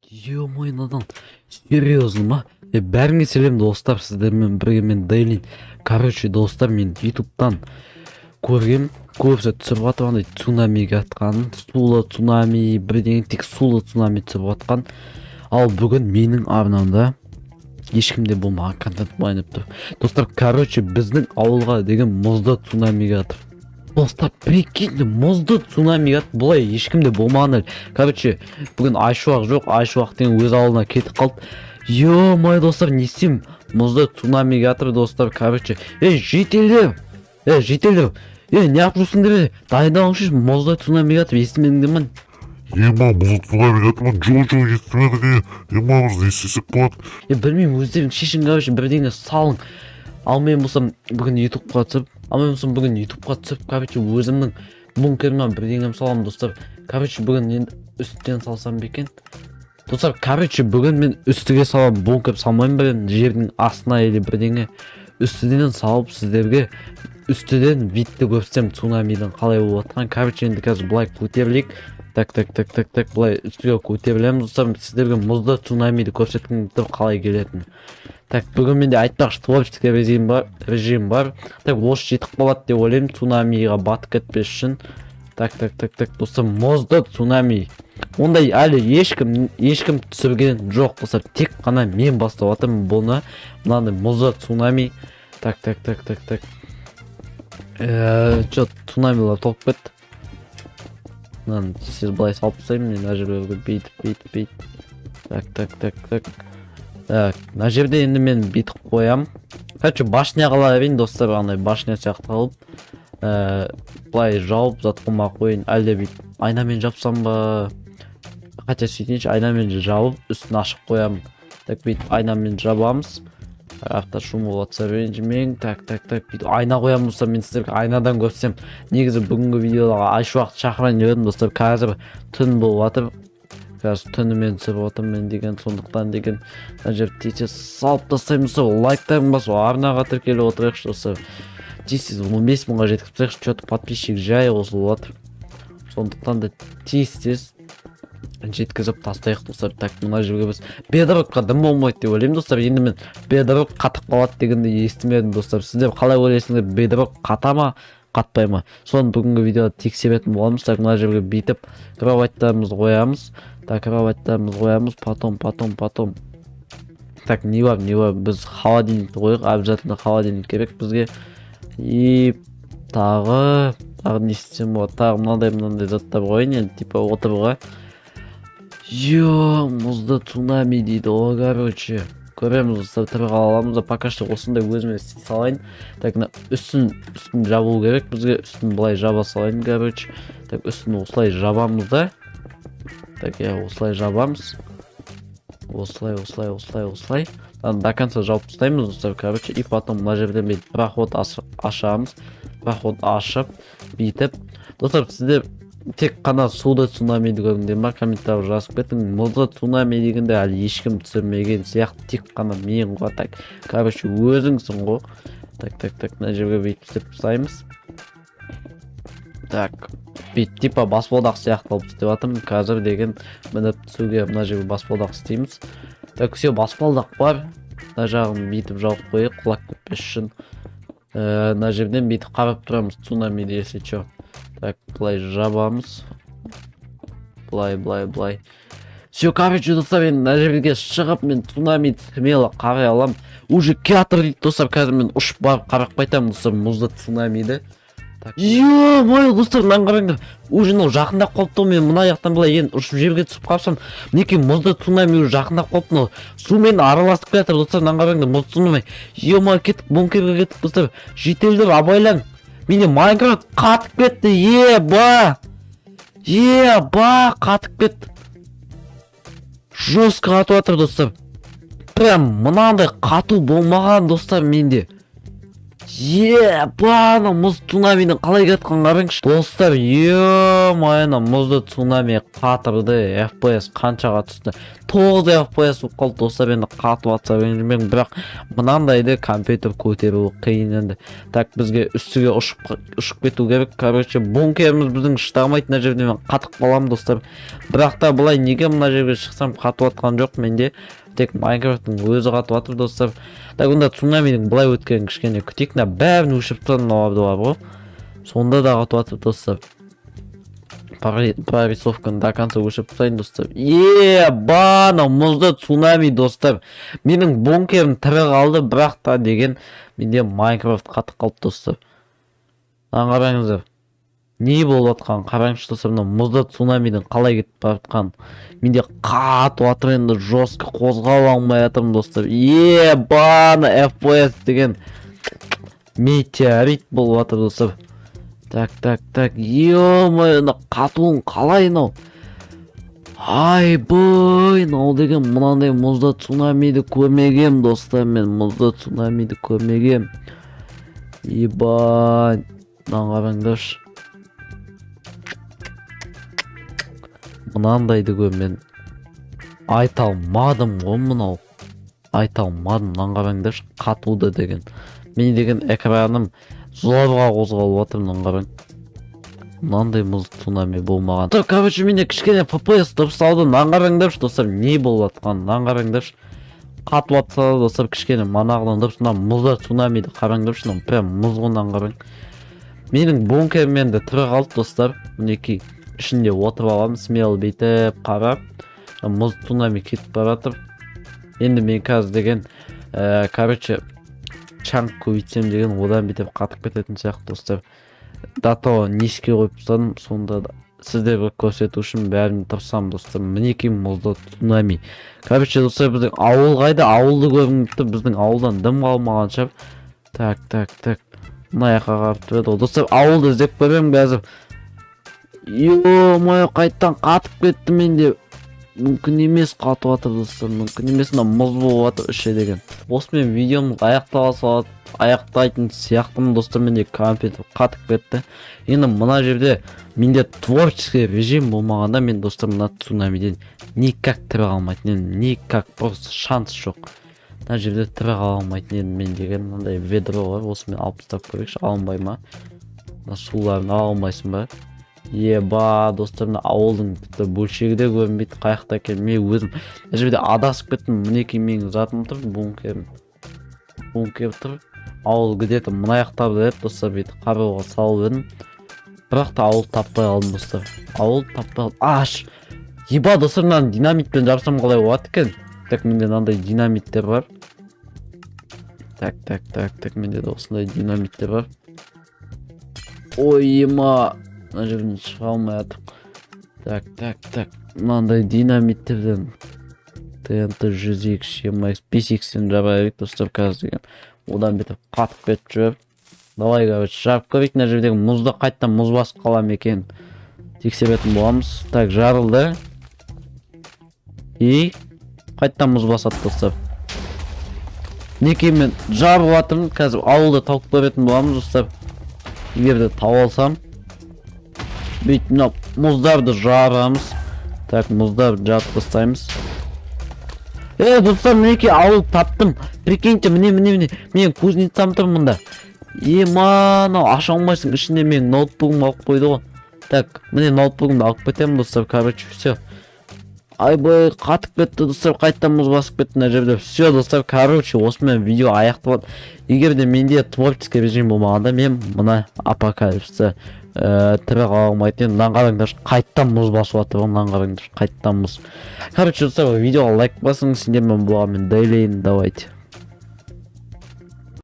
Ё-моё, надан, серьезно ма? Бәріңе сәлем, достар, сіздермен бірге мен, Дейлин. Короче, достар, мен ютубтан көргем, көбісі түсіріп жатыр андай цунамиге атқан, сулы цунами бірдеңе, тек сулы цунами түсіріп жатқан. Ал бүгін менің арнамда ешкімде болмаған контент болайын деп тұр, достар. Короче, біздің ауылға деген мұзды цунамиге атып, достар, прикиньте, мұзды цунамиге атып, бұлай ешкімде болмаған әлі. Короче, бүгін Айшуақ жоқ, Айшуақ деген өз ауылына кетіп қалды. Ё-моё, достар, не істеймін? Мұзды цунамиге жатыр, достар. Короче, ей, жителдер, ей, жителдер, ей, неғып жүрсіңдер? Ей, дайындалыңызшы, мұзды цунамиге жатыр, естімедіңдер ма? Ема, мұзды цунами жатыр ма? Жоқ, жоқ, естімедік. Е, ема, біз не істесек болады? Е, білмеймін, өздерің шешін. Короче, бірдеңе салың. Ал мен болсам бүгін ютубқа түсіп, короче, өзімнің бункеріме бірдеңе саламын, достар. Короче, бүгін енді үстінен салсам ба екен, достар? Короче, бүгін мен үстіге саламын, бункер салмаймын ба енді, жердің астына или бірдеңе. Үстінен салып, сіздерге үстіден видті көрсетемін, цунамидің қалай болып жатқанын. Короче, енді қазір былай көтерілейік. Так, так, так, так, так, былай үстіге көтерілеміз, достар. Сіздерге мұзды цунамиді көрсеткім келіп тұр, қалай келетінін. Так, бүгін менде, айтпақшы, творческий режим бар, режим бар. Так, осы жетіп қалады деп ойлаймын, цунамиға батып кетпес үшін. Так, так, так, так, достар, мұзды цунами, ондай әлі ешкім, ешкім түсірген жоқ, достар. Тек қана мен бастап жатырмын бұны, мынандай мұзды цунами. Так, так, так, так, так. Че, цунамилар толып кетті. Мынаны тез былай салып тастаймын мен мына жерге, бүйтіп, бүйтіп, бүйтіп. Так, так, так, так, так, мына жерде енді мен бүйтіп қоямын. Короче, башня қыла берейін, достар, андай башня сияқты қылып, былай жауып, зат қылмай ақ қояйын. Әлде бүйтіп айнамен жапсам ба? Хотя сөйтейінші, айнамен жауып, үстін ашып қоямын. Так, бүйтіп айнамен жабамыз. Артта шум болып жатса, ренжімең. Так, так, так, бүйтіп айна қоямын, достар. Мен сіздерге айнадан көрсетсем. Негізі бүгінгі видеоға Айшуақты шақырайын деп едім, достар. Қазір түн болып жатыр, қазір түнімен түсіріп жатырмын мен деген. Сондықтан деген мына жерді тез тез салып тастаймын, достар. Лайктарын басып, арнаға тіркеліп отырайықшы, достар. Тез тез 15 мыңға жеткізіп тастайықшы. Че то подписчик жай қосылып жатыр, сондықтан да тез тез жеткізіп тастайық, достар. Так, мына жерге біз бедрокқа дым болмайды деп ойлаймын, достар. Енді мен бедрок қатып қалады дегенді естімедім, достар. Сіздер қалай ойлайсыңдар, бедрок қата ма, қатпай ма? Соны бүгінгі видеода тексеретін боламыз. Так, мына жерге бүйтіп кроваттарымызды қоямыз. Так, кроваттарымызды қоямыз. Потом, потом, потом. Так, не бар, не бар? Біз холодильникті қояйық, обязательно холодильник керек бізге. И тағы не істесем болады? Тағы мынандай, мынандай заттар қояйын енді, типа отыруға. Ё, мұзды цунами дейді ғой. Короче, көреміз, достар, тірі қала аламыз ба? Пока что осындай өзіме істей салайын. Так, мына үстін жабу керек бізге. Үстін былай жаба салайын. Короче, так, үстін осылай жабамыз да. Так, иә, осылай жабамыз, осылай, осылай, осылай, осылай. Аны до конца жауып тастаймыз, достар. Короче, и потом мына жерден бүйтіп проход ашамыз. Проход ашып, бүйтіп. Достар, сіздер тек қана суды цунамиді көрдіңдер ма? Комментарий жазып кетің. Мұзды цунами дегенде әлі ешкім түсірмеген сияқты, тек қана мен ғой. Так, короче, өзіңсің ғой. Так, так, так, мына жерге бүйтіп істеп тастаймыз. Так, бүйтіп, типа баспалдақ сияқты қылып істеп жатырмын қазір деген. Мініп түсуге мына жерге баспалдақ істейміз. Так, все, баспалдақ бар. Мына жағын бүйтіп жауып қояйық, құлап кетпес үшін. Мына жерден бүйтіп қарап тұрамыз цунамиді, если че. Так, былай жабамыз, былай, былай, былай. Все, короче, достар, енді мына жерге шығып, мен цунами смело қарай аламын. Уже келатыр дейді, достар. Қазір мен ұшып барып қарап қайтамын, достар, мұзды цунамиді. Так, ё-моё, достар, мынаны қараңдар, уже мынау жақындап қалыпты ғой. Мен мына жақтан былай енді ұшып, жерге түсіп қалсам, мінекей, мұзды цунами уже жақындап қалыпты. Мынау сумен араласып келе жатыр, достар. Мынаны қараңдар, мұзды цунами. Ё-моё, кеттік, бункерге кеттік, достар. Жителдер, абайлаң, менде Майнкрафт қатып кетті. Еба, еба, қатып кетті, жестко қатып жатыр, достар. Прям мынандай қату болмаған, достар, менде. Еба, ана мұз цунамидің қалай кеткенін қараңызшы, достар. Ё, Ё-моё, мына мұзды цунами қатырды. FPS қаншаға түсті? 9 FPS болып қалды, достар. Енді қатып жатса, ренжімеңін, бірақ мынандайды компьютер көтеру қиын енді. Так, бізге үстіге ұшып кету керек. Короче, бункеріміз біздің шыдамайды. Мына жерде мен қатып қаламын, достар. Бірақ та былай неге мына жерге шықсам, қатып жатқан жоқ менде, тек Майнкрафттың өзі қатып жатыр, достар. Так, онда цунамидің былай өткенін кішкене күтейік. Мына бәрін өшіріп тастадым, мыналарды бар ғой, сонда да қатып жатыр, достар. Прорисовканы до конца өшіріп тастайын, достар. Еба, анау мұзды цунами, достар. Менің бункерім тірі қалды, бірақ та деген менде Майнкрафт қатып қалды, достар. Мынаны қараңыздар, не болып жатқанын қараңызшы, достар. Мына мұзды цунамидің қалай кетіп бара жатқанын. Менде қатып жатыр енді, жестко қозғала алмай жатырмын, достар. Еба, ана FPS деген метеорит болып жатыр, достар. Так, так, так, ё-моё, мына қатуың қалай мынау? Айбай, мынау деген мынандай мұзда цунамиді көрмегем, достар. Мен мұзда цунамиді көрмегем. Ебать, мынаны қараңдаршы, мынандайды көр мен айта алмадым ғой, мынау айта алмадым. Мынаны қараңдаршы, қатуды деген. Мен деген экраным зорға қозғалып жатыр. Мынаны қараң, мынандай мұз цунами болмаған. Так, короче, менде кішкене FPS дұрысталды. Мынаны қараңдаршы, достар, не болып жатқанын. Мынаны қараңдаршы, қатып жатса да, достар, кішкене манағыдан дұрыс. Мына мұзда цунамиді қараңдаршы, мынау прям мұз ғой. Мынаны қараң, менің бункерім енді тірі қалды, достар. Мінекей, ішінде отырып аламын смело, бүйтіп қарап. Мұз цунами кетіп бара жатыр. Енді мен қазір деген короче, чанк көбейтсем деген, одан бүйтіп қатып кететін сияқты, достар. До того низкий қойып тастадым, сонда да сіздерге көрсету үшін бәрін тырысамын, достар. Мінекей, мұзды цунами. Короче, достар, біздің ауыл қайда? Ауылды көргім келіп тұр. Біздің ауылдан дым қалмаған шығар. Так, так, так, мына жаққа қарап тұр еді ғой, достар. Ауылды іздеп көремін қазір. Ё-моё, қайтадан қатып кетті менде. Мүмкін емес, қатып жатыр, достар, мүмкін емес. Мына мұз болып жатыр іші деген. Осымен видеомыз аяқтала салады, аяқтайтын сияқтымын, достар. Менде компьютер қатып кетті. Енді мына жерде менде творческий режим болмағанда, мен, достар, мына цунамиден никак тірі қалмайтын едім, никак, просто шанс жоқ. Мына жерде тірі қала алмайтын едім мен деген. Мынандай ведро бар, осымен алып тастап көрейікші, алынбай ма? Мына суларын ала алмайсың ба? Еба, достар, мына ауылдың тіпті бөлшегі де көрінбейді, қай жақта екенін. Мен өзім мына жерде адасып кеттім. Мінекей, менің затым тұр, бункерім, бункер тұр. Ауыл где-то мына жақтарда еді, достар. Бүйтіп қарауға салып едім, бірақ та ауыл таппай қалдым, достар, ауыл таппай қалдым. Аш, еба, достар, мынаны динамитпен жарсам, қалай болады екен? Так, менде мынандай динамиттер бар. Так, так, так, так, менде де осындай динамиттер бар. Ой, ема, мына жерден шыға алмай жатырмын. Так, так, так, мынандай динамиттерден ТНТ 100 икс, 20 икс, 5 икстен жаба берейік, достар. Қазір деген одан бетер қатып кетіп жүр. Давай, короче, жарып көрейік. Мына жердегі мұзды қайтадан мұз басып қала ма екен, тексеретін боламыз. Так, жарылды и қайтадан мұз басады, достар. Мінекей, мен жарып жатырмын. Қазір ауылды тауып көретін боламыз, достар, егер де тауып алсам. Бүйтіп мына мұздарды жарамыз. Так, мұздарды жарып тастаймыз. Е, достар, мінекей, ауыл таптым, прикиньте. Міне, міне, міне, менің кузницам тұр мында. Ема, мынау аша алмайсың, ішінде менің ноутбугым алып қойды ғой. Так, міне, ноутбугымды алып кетемін, достар. Короче, все. Айбай, қатып кетті, достар, қайтадан мұз басып кетті мына жерде. Все, достар, короче, осымен видео аяқталады. Егер де менде творческий режим болмағанда, мен мына апокалипсисті тірі қала алмайтын едім. Мынаны қараңдаршы, қайтадан мұз басып жатыр ғой. Мынаны қараңдаршы, қайтадан мұз. Короче, достар, видеоға лайк басыңыз. Сендермен болған мен, Дейлин. Давайте.